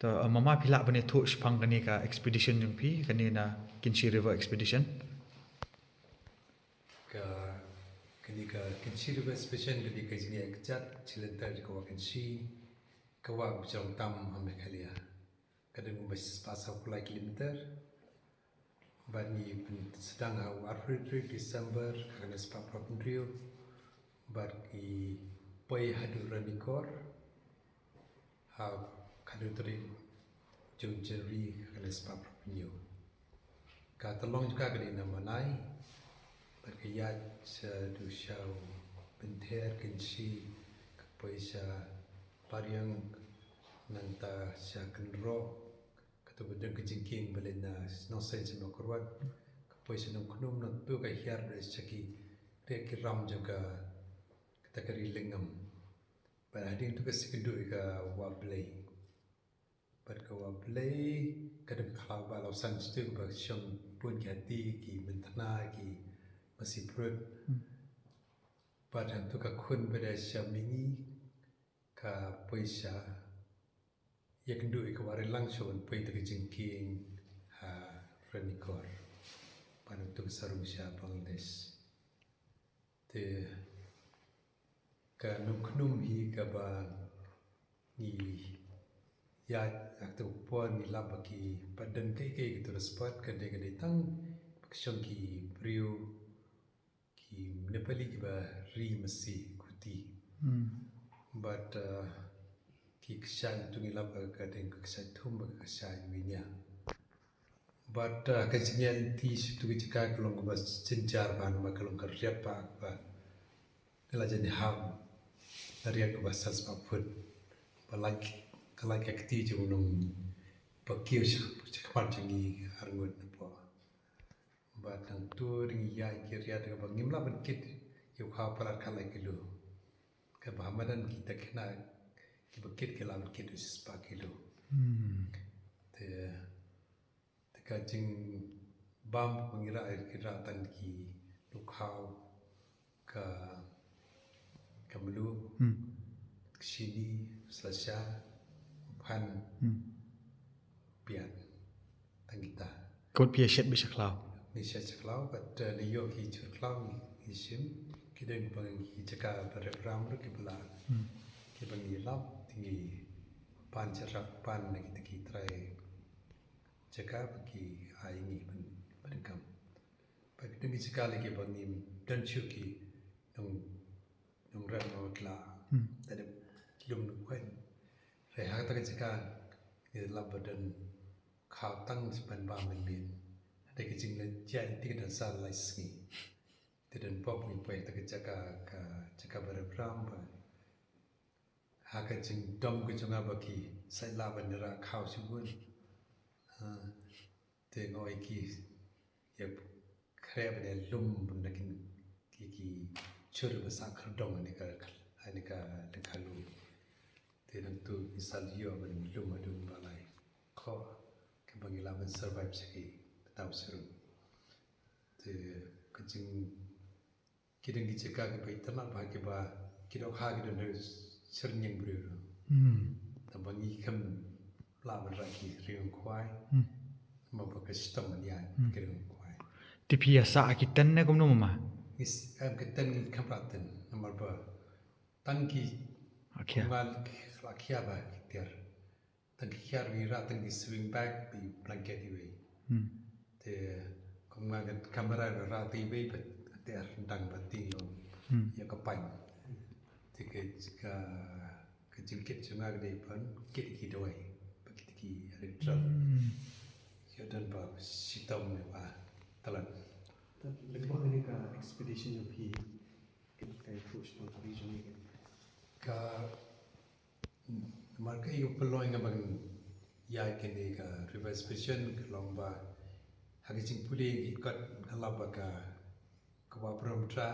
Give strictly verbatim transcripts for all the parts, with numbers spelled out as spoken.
To, eh, mama phi lah ban ïathuh shaphang kane ka expedition jong phi, kane na Kynshi River Expedition. Ka, kane ka Kynshi River Expedition, kane ka jingïaid kjat, shi lynter ka Wah Kynshi, ka wah ba jrong tam ha Meghalaya. Ka don kumba shispah saw phew lai kilometer. Bad ngi pynsdang ha u arphew hynriew December, ka kane spah arphew hynriew. Bad ngi poi haduh Ranikor. Ha ka dei tarik jong January ka kane spah arphew hynñiew. Ka tyllong jong ka ka dei na Manai, bad ka ïaid shaduh sha u Pynther Kynshi, ka poi sha Pariang, nangta sha Kynroh, kato ba don ka jingkieng ba leit na Nongseiñ sha Mawkyrwat, ka poi sha Nongkhnum, nangta ka hiar beit sha ki riat ki ram jong ka, kata ka ri Lyngngam. Bad hadien tu ka shu kynduh ïa ka Wah Blei. Bad ka Wah Blei ka dei ka khlaw ba la san shu kaba shong bun ki hati, ki mynthna, ki masi prut. Bad hangtu ka khun ba dei sha mihngi ka poi sha ïakynduh ïa ka Wah Rynlang shuwa ban poi ïa ka jingkieng ha Ranikor. Bad hangtu ka sa rung sha Bangladesh. Te ka Nongkhnum hi kaba ngi ïaid ha kato ka por ngi lap ba ki pat don kaei kaei kato ka spot, ka dei ka dei tang ba ki shong ki briew ki Nepali kiba ri masi khuti. Bad uh, ki kshaid tu ngi lap ba ka dei ka kshaid thum ba ka kshaid winia. Bad uh, ka jingïaid lynti sha tu ka jaka ka long kaba jynjar bha namar ka long ka riat ba ba ka la jan hap ka riat kaba san spah phut. Ba lait ka lait ka kti jong u nong ba kiew sha sha khmat jong ngi arngut napoh. Bad nangtu dang ïaid ki riat kaba ngim lah ban kit ïa u khaw palat khatlai kilo. Kaba ha madan kita khynnah kiba kit ki lah ban kit u shispah kilo. Te Te ka jingbam ba ngi rah, ngi rah tang ki dukhaw, ka, ka mluh, ka shini, slasha, phan, pian. Tang kita. Ka mut phi ïa shet beit sha khlaw. Ngi shet sha khlaw, bad, eh, ngi ïoh ki jhur khlaw ngi, ngi shim, ki don kiba ngi ki jaka ba rep ram ruh kiba la, kiba ngi lap, te ngi pan sha rap pan na kita ki trai jaka ba ki ai ngi ban, ban kam. Ba ki don ki jaka lei kiba ngim don shuh ki nong, nongrep nongkla. Te dep lum nongkhoit. Hynrei ha kata ka jaka ngi lap ba don khaw tang sha ban bam ban mih. Hynrei ka jingleit jia lynti ka don sa lai sngi. Te don bok ngi poi ha kata ka jaka, ka jaka ba rep ram ba ha ka jingdom ka jong nga ba ki sait lah ban ïarah khaw shibun. Ha, te nga ong ïa ki, ïa khreh ban ïalum ban da ki, ki, ki jhur ba sah khyrdong ha kane ka, ha kane ka lyngkha lum. Te nangtu ngi sa leit ïoh ban lum haduh ba lai khoh kaba ngi lah ban survive sha ki ba thaw sha rum. Te ka jing Ki don ki jaka kiba itynnad bha kiba ki dohkha ki don ha shyrñiang briew ruh. Tangba ngi khlem lah ban rah ki riewkhwai. Namar ba ka shitom ban ïaid ki riewkhwai. Te phi ïa sah ha ki tent ne kumno mama? Ngi s-, em, ki tent ngi khlem rah tent namar ba tang ki, okay, kumba la khia ba ki tiar. Tang ki khiar ngi rah tang ki sling bag bad blanket iwei. Te kum nga ka kamera nga rah tang iwei bad te ar dang ba tieng ïa ka pain. Te ka, ka, ka jingkit jong nga ka dei ban kit ki dawai ba kit ki electral. Ïa don ba shitom ne ba talan. Te lem bad kane ka expedition jong phi, ka, ka, ka, ka, Namar kaei ka pynlong ïa nga ban ïaid kane ka River Expedition ka long ba ha ka jingpule ki kot nga lap ba ka, ka Wah Brahmaputra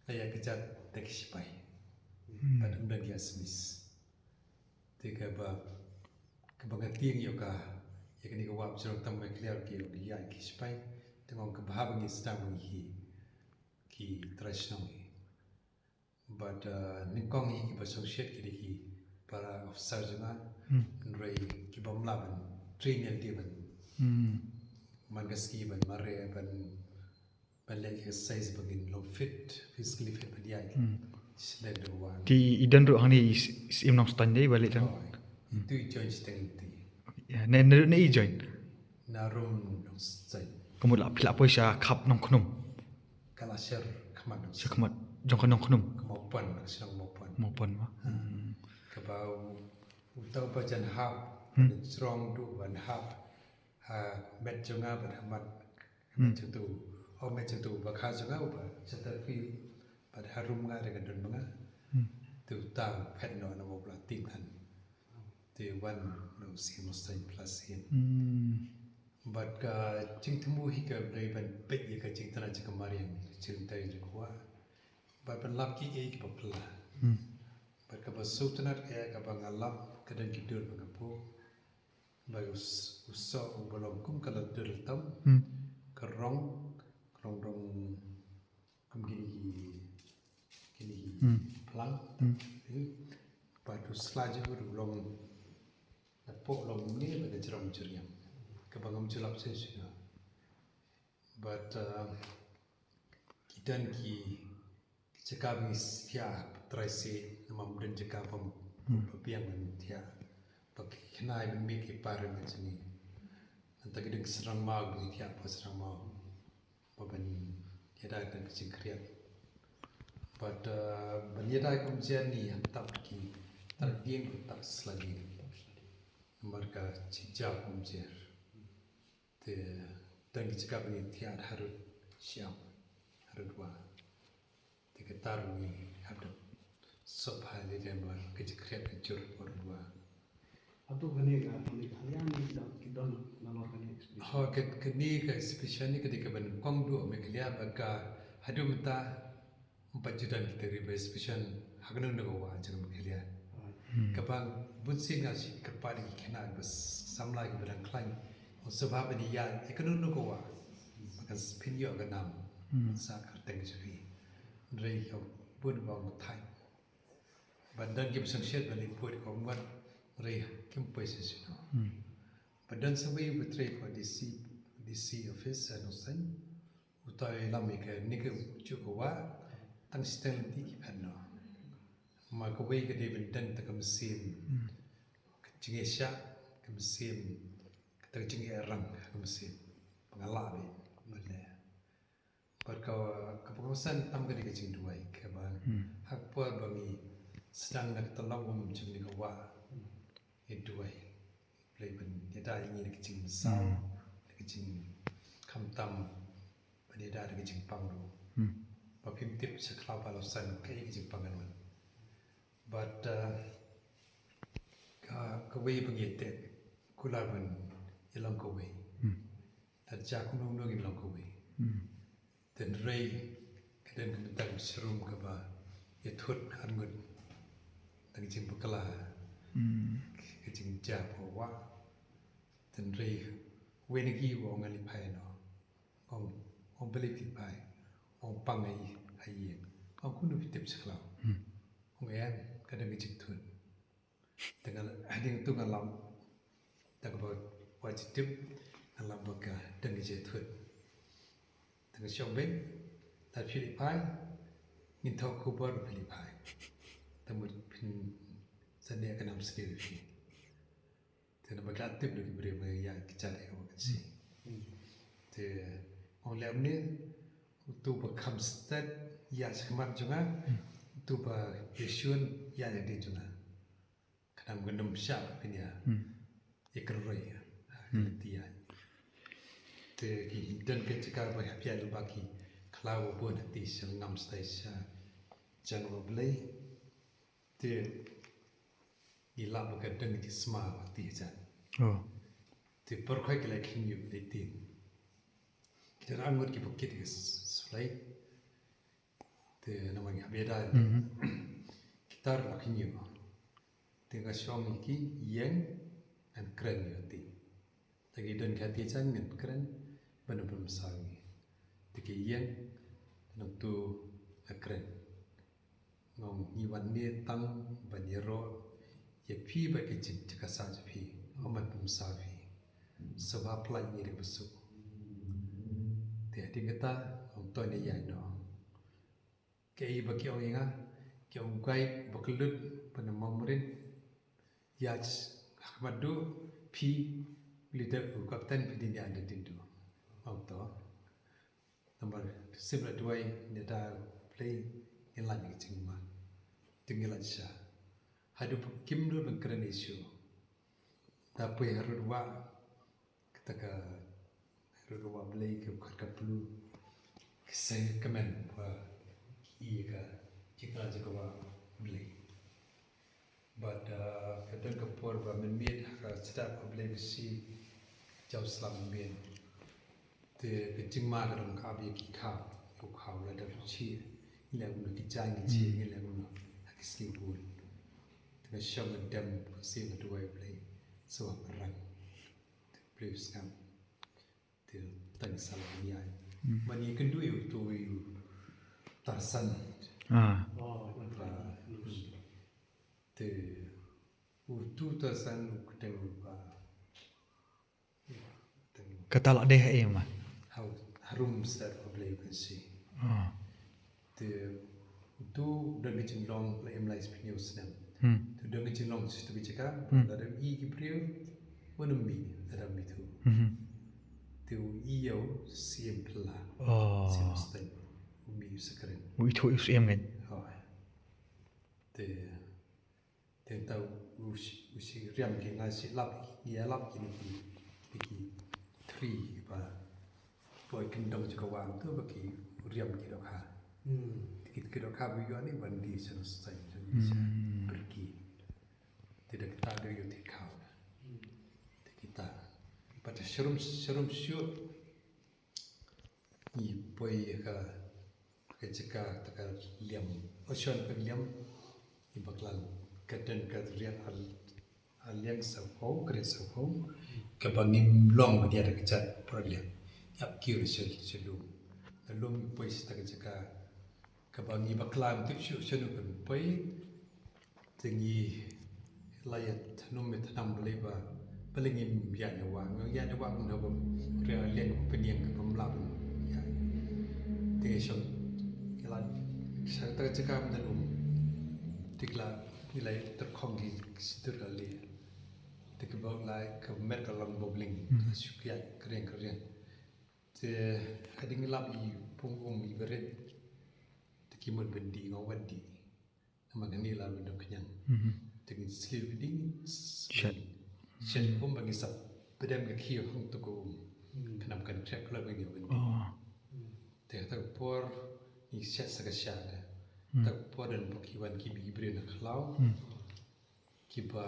la ïaid kjat da ki shipai. Bad ym don ki Assamese. Te kaba, kaba nga tieng ïa ka, ïa kane ka wah ba jrong tam ka clear ki ïa ki shipai. Te nga ong kaba hap ngi sdang ngi hi ki trai shnong hi. Bad, uh, nyngkong hi kiba shong shet ki dei ki para officer jong nga. Hmm. Hynrei ki bym lah ban train ïa lade ban. Hmm. Man ka sngi ban mareh ban ban leh exercise ba ngin long fit, physically fit ban ïaid. Hmm. Shlek da wan. Te i don ruh hangne i s- i Syiem Nongstoiñ dei ba leh tang. Oh, itu i join shiteng lynti. Ya, ne ne ne i join. Na rum Nongstoiñ. Ka mut la phi la poi sha khap Nongkhnum. Ka la sher khmat Nongstoiñ. Sher khmat jong ka Nongkhnum. Ka Mawpon, ka shnong Mawpon. Mawpon ba. Hmm. Kaba u- uta uba jan hap, hmm, jrong duh ban hap ha met jong nga bad ha mat. Hmm. Met jong tu, oh, met jong tu uba kha jong nga uba Chatterfield bad harum nga da ka don ma nga. Hmm. Te uta u phet noh na u ba la tim than. Te wan na u Syiem Nongstoiñ plus him. Hmm. Bad ka jingthmu hi ka dei ban peit ïa ka jingtnat jong ka mariang, jingtnat jong ka wah. Bad ban lap kiei kiei kiba pla. Hmm. Bad kaba sngewtynnat ka kaba nga lap ka don ki dur ba nga buh. Ba u s- u soh uba long kum ka la dur tam. Hmm. Ka rong, ka rong dong kum kine ki kine ki, hmm, plang. Hmm. Eh, bad u sla jong u long na poh long ne ba da jrong jriang. Kaba ngam ju lap shisha. Bad uh, ki don ki jaka ba ngi thiah trai se namar ym don jaka bym, hmm, ba biang ban thiah. Ba ki khynnai ba mih ki par ma jong ngi. Nangta ki don ki syrang maw ba ngi thiah ba syrang maw. Ba ban ïada da ka jingkhriat. Bad uh, ban ïada kum jer ni hangta ki tar dieng ki tar sladi. Namar ka jingjia kum jer. Te don ki jaka ba ngi thiah harud shiap harud wah. Te kata ruh ngi hap da sop ha lade namar ka jingkhriat ka jur harud wah. Hato kane ka Meghalaya ne ki don, ki don nalor kane ka exhibition? Ho, ka- kane ka exhibition ne ka dei kaba nyngkong duh Meghalaya bad ka haduh mynta ym pat ju don kita ki exhibition ha kano kano ka wah jong Meghalaya. Hmm. Kaba bun sien nga shu kyrpad ïa ki khynnah ba samla kiba dang khlaiñ. Ong sngewbha ban ïa ïa kano kano ka wah. Ba kan phin ïoh ka nam. Hmm. Sa kyrteng jong phi. Hynrei ka bun ba ong thait. Ban don kiba sngewsih ban leit pud ka ong wat hynrei kim poi shisha shuh. Hmm. Ban don sa wei uba trei ka D C, D C office ha Nongstoiñ. Uta u ïalam ïa kane ka juh ka wah tang shiteng lynti ki phet noh. Ma kawei ka dei ban don ta ka mynsiem. Hmm. Ka jingïaishah, ka mynsiem, kata ka jingïarang ha ka mynsiem. Ba nga lah beit ban leh. Bad ka kaba kongsan tam ka dei ka jingduwai kaba, hmm, ha ka por ba ngi sdang na ka tyllong um jong kane ka wah. Ngi duwai Blei ban ïada ïa ngi da ka jingmynsaw, hmm, da ka jingkhamtam, ban ïada da ka jingpang ruh. Hmm. Ba phim tip sha khlaw ba la san kaei ka jingpang kan wan. Bad uh, ka kawei ba ngi tip kular ban ïalong kawei. Hmm. Lada jia kumno kumno ngin long kawei. Hmm. Hynrei ka don ka bynta ka shrum kaba ïathut arngut da ka jingbakla, hmm, ka jingjia ka wah. Hynrei wei na ki ba ong nga leit phai noh. Ong, ong balei phi phai? Ong pang ha ïing, ha ïing. Ong kumno phi tip sha khlaw? Hmm. Ong em, ka don ka jingthut. Te nga, hadien tu nga lap da kaba wad jingtip, nga lap ba ka don ka jingthut. Te nga shong beit, lada phi leit phai, ngin thoh khubor ba phi leit phai. Te mut phin sa neh ka nam sniew phi. Te namar ka tip da ki briew ba ïa ki jait ïa ka ba kan shi. Hmm. Te ong lem ne uto ba kham stet ïa shakhmat jong nga, hmm, uto ba ïa shun ïa ïa dei jong nga. Khnang ba ngam shah phin ïa, hmm, ïa kyroi ïa, hmm, lynti ïa. Te ki don ka jaka ba hap ïa lyngba ki khlaw ba bun ha ti sha ngam stai sha jan wa Blei. Te ngi lap ba ka dang ki sma ba ti jan. Oh. Te por khoi ki la khynñiuh lei tin. Ki da ngut ki ba kit ki slai. Te namar ngi hap ïada. Mhm. Ki tar la khynñiuh. Te nga shong ïa ki ïeng ngan kren ïa ti. Te ki don ka ti jan ngan kren ban ban sa ngi. Te ki ïeng ngan tu ngan kren. Nga ong ngi wan ne tang ban ïaroh ïa phi bad ka jingtip ka sa jong phi, ha u mat pum sa phi. Sngewbha pynlait ïa ka basuk. Te hadien kata, ong to ne ïa no. Kaei ba ki ong ïa nga, ki ong guide ba kyllut ba na Mawmarin. Ïa ha khmat duh phi, u leader u captain phi dei ne under tynduh. Ong to. Namar sngewbha duwai ne da play ngin lait ïa ka jingma. Te ngin lait sha. Haduh ba kim lut ban kren issue. Da poi harud wah, kata ka harud wah Blei ka khot ka plu. Ka seng ka men ba i ka jingkla jingkwa Blei. Bad, uh, ka don ka por ba mynmiet ha ka stad ba Blei ba shi jaw slam mynmiet. Te ka jingma ka don ka ap ïa ki khaw, ïa u khaw la dep shi. Ngi leh kumno ki jaiñ ngi shi, ngi leh kumno ha ki sngi bun. Te nga shong nga dem ka sien nga duwai Blei. Sngewbha pynrang. Te Blei u sngap. Te tang sa la ngi ai. Ba ngi kynduh ïa uto u Tarsan. Ah. Ba, te uto u Tarsan u kdeng ba. Kata la dei ha em ma. Harum sat ko Blei u kan si. Ah. Te uto u don ka jinglong la im lai spinyo snem. Hmm. Te u don ka jinglong satu ka jaka, hmm, la dang i ki briew, wan um mi, la dang mi tu. Mhm. Te u i ïa u siem pla. Oh. Siem stem. U mi u sekren. U i tu u siem kan. Oh. Te Te ta u shi, u shi riam ki nga shi lap ki, ngi ïa lap ki ni ki, ni ki three ki ba. Poi kyndong jaka wang tu ba ki riam ki dohkha. Hmm. Te ki, ki dohkha ba ïoh ni ban die sha Nongstoiñ, sha, sha, hmm, Byrki. Te da kita da ïoh te khaw. Hmm. Te kita. Ba ta sharum, sharum shuh. Ngi poi ïa ka, ka jaka, ta ka liam. Ocean ka liam. Ngi bakla ka don ka riat al, al liang sawphew, ka riat sawphew. Kaba ngim long ba ïa da ka jat por liang. Ïap ki ru sel, sel lum. Lum ngi poi sa ta ka jaka. Kaba ngi bakla ngim tip shuh shano kan poi. Te ngi la ïa thnum ïa thnam balei ba, balei ngim ïa ne wa, ngim ïa ne wa ngam haba re liang pynïeng ka pynbla pyn ïa. Te ngi shong ngi la sha ta ka jaka mynta um. Te ngi la ngi la tyrkhong ki sindur ka le. Te ki bok la ka met ka long bobling. Hmm. Ka shu kiat ka riang ka riang. Te hadien ngi lap i pung um i barit. Te ki mut byndi nga wad di. Namar kane la ban dang khñiang. Mhm. Te ngin sliew ka ding. Shet. Shet um ba ngi sap. Pdem ka khiew hangto ka um. Khnang kan trep la ba ngi wan. Oh. Te kata ka por ngi shet sa ka sha ka. Hmm. Ta ka por don ba ki wan ki bi briew na khlaw. Hmm. Kiba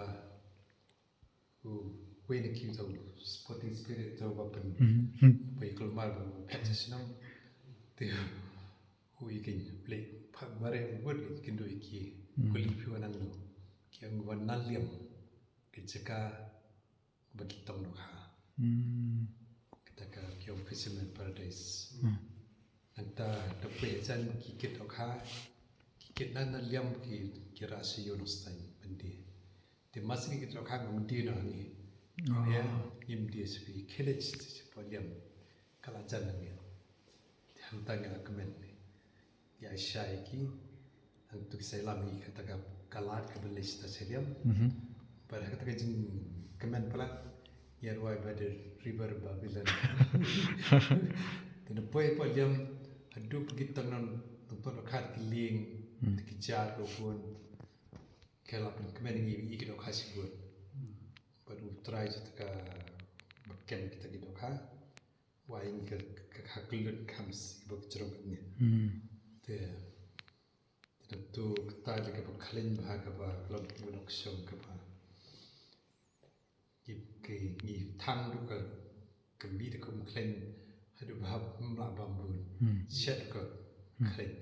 Uwei na ki ta u sporting spirit ta u ba pyn. Mhm. Ba i kulmar ba u phet sha shnong. Te u i kin blei pha mare u bud i kin doi ki. Mhm. Kuli phi wa nang lo. Ki ang wa nang liam. Ki jaka ba ki tong dohkha. Mhm. Kita ka ki ong Fisherman Paradise. Mhm. Nangta da poi jan ki kit dohkha. Ki kit na na liam ki ki ra sha ïew Nongstoiñ ban die. Te ma sini ki dohkha ngam die noh hangne. Oh. Ïa, ngim die sha phi, khie leit sha phi liam. Ka la jan hangne. Te hangta ngi la kmen ne. Ïa shai ki. Hangtu ki sa ïalam ïa kata ka, ka lad kaba leit sha ta sha liam. Mhm. Bad ha kata ka jingkmen palat. Ïa rwai by the river Babylon. Te na poi poi liam. Haduh ba ki tang nongthoh dohkha ki lieng. Hmm. Te ki jar ka bun. Ki la pynkmen ïa ngi ïa ki dohkha shibun. Bad u trai jong kata ka ba kem kita ki dohkha. Wa ïa ngi ka, ka, ka kyllut kham sih ba ka jrong ka ngi. Hmm. Te, te da tu kata jong kaba khlaiñ bha kaba khlem u dohkha shong kaba. Ki, ki, ngi thang du ka, ka mi da ka um khlaiñ haduh ba hap mla bambun. Hmm. Shet ka, hmm, khlaiñ.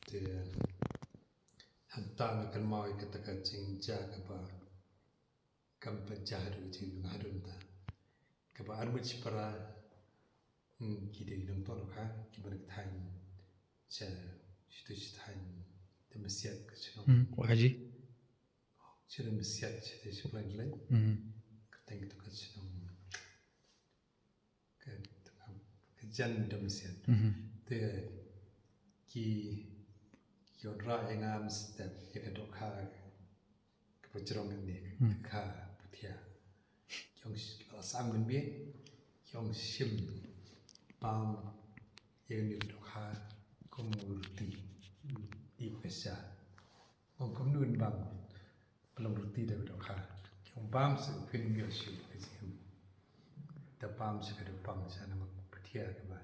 Te, Hangta nga kynmaw ïa kata ka jingjia kaba kam pat jia haduh jingdon haduh mynta. Kaba ar ngut shipara, hmm, ki dei nongthoh dohkha kiba na ka thaiñ sha, shatu shi thaiñ te masiat ka shnong. Hmm, Wahkaji. Shnong Masiat, shnong Splendid. Mhm. Ka teng tu ka shnong ka, ka jan da Masiat. Mhm. Te ki, ki wanrah ïa nga mynstep ïa ka dohkha kaba jrong ne, Hmm. ka Pathia. Ki ong sh-, la sam ngan bieit, ki ong shim bam ïa une u dohkha kum u ruti. Ïa pisa. Ong kumno un bam palat ruti da u dohkha. Ki ong bam sha u phin ïoh shuh ka jingim. Da bam sha ka dupang sha namar Pathia kaba